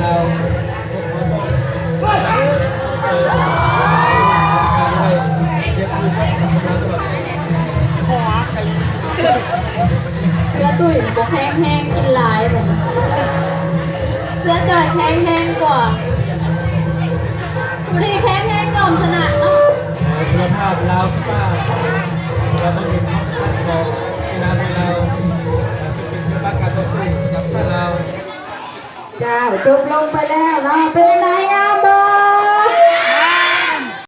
ລາວ ເສືອຕຸ້ຍບໍ່ແຂງແຮງ ກິນຫຼາຍ ເສືອຈ່ອຍແຂງແຮງກວ່າ ຜູ້ທີ່ແຂງແຮງຍອມຊະນະເນາະ. ເອີ ຄຸນນະພາບລາວສະຕາ ລະເບິ່ງເຫັນຄວາມສຳຄັນຂອງກິລາມວຍລາວ ເຊິ່ງເປັນສິລະປະການຕໍ່ສູ້ທັກສະລາວ. ເຈົ້າ ຈົບລົງໄປແລ້ວເນາະ ເປັນຈັ່ງໃດງາມ